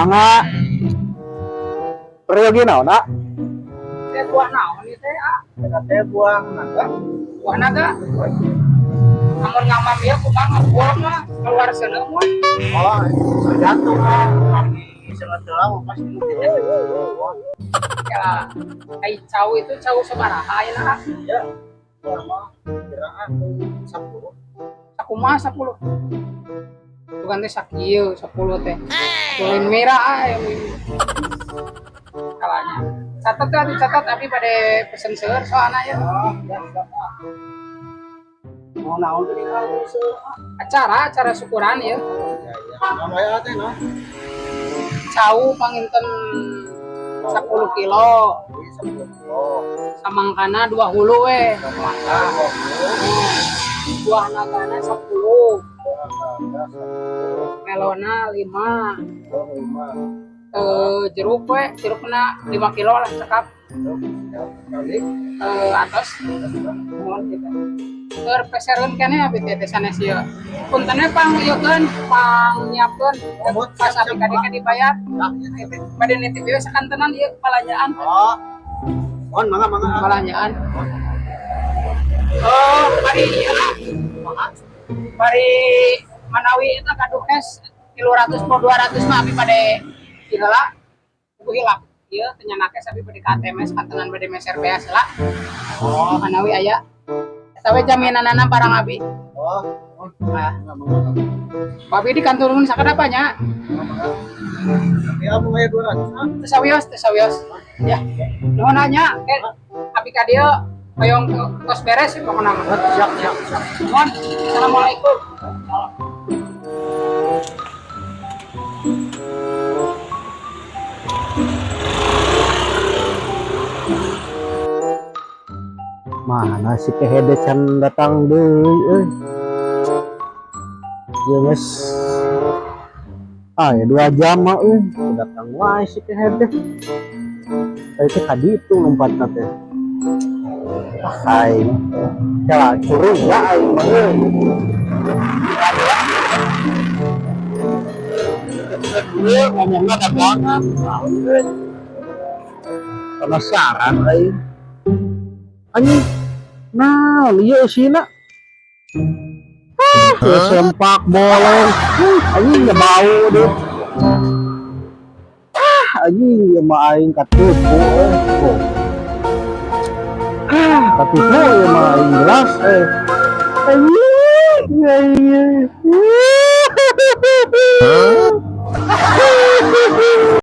Mangga. Peryogi naon, ah? Teh buah naon ieu teh, ah? Eta teh buah naga. Buah naga. Amun ngamam ieu kumaha buah mah keluar seuneu mah. Oh, tergantung ah. Kami sangat lama pasti mungkin. Ya, ai cau itu cau sabaraha ayeuna, ah? Ya, buah mah kiraan 10. Sakumaha 10? Bukan teh sakieu 10 teh. Lain merah ah yang ini. Kalanya. Catat lah, dicatat tapi pada pesen seueur soalna ya. Oh, ya, siap, ah. Mau naon tadi kalau se Acara acara syukuran ya. Ya, ya. Naon wae teh nah. Cau panginten 10 kilo, Ini 10 kilo. Samangkana 2 hulu we. Mangga 20. Buah nagana 10, Buah naga 10. Melona 5, Oh, 5. Jeruk we, jerukna 5 kilo lah cekap. Siap kali. Atos mohon kita. Keur pesereun keneh abi teh teh sanes ieu. Punten we pang ieukeun, pang nyiapkeun pas abi ka dibayar. Nah, ya, ya. Bade nitip ieu sakantenan ieu palanjaan. Oh. Mohon mangga mangga. Palanjaan. Oh, bari ieu ah. Bari manawi eta gaduh cash 300 po 200 mah abi bade heula. Puguh hilap. Ieu teh nyana cash abi bade ka ATM sakantenan bade meser beas heula. Oh, Manawi aya. Eta we jaminanana barang abi. Oh, oh. Nah, Mangga mangga. abi di kantor sakedap nya. Mangga mangga. Tapi amun aya 200 ah. Teu sawios, teu sawios. Ya. Nuhun nya, ke abi ka dieu hoyong tos beres pokona mah. Siap, siap, siap. Nuhun. Assalamualaikum. Mana si Kehede can datang deui euy. Ya geus. Ah, ya 2 jam mah euy, teu datang wae si Kehede. Tadi teh ka ditu lompatna teh. Ah, aing. Kela curiga aing mah euy. Ieu ngomongna dagangan. Penasaran aing. Anjing. Nah, ieu eusina. Ah, ieu sempak boleh. Anjing ya bau deh. Ah, anjing ieu mah aing katipu euy. Oh. Ah, katipu ieu mah aing jelas eh. Anjing, anjing.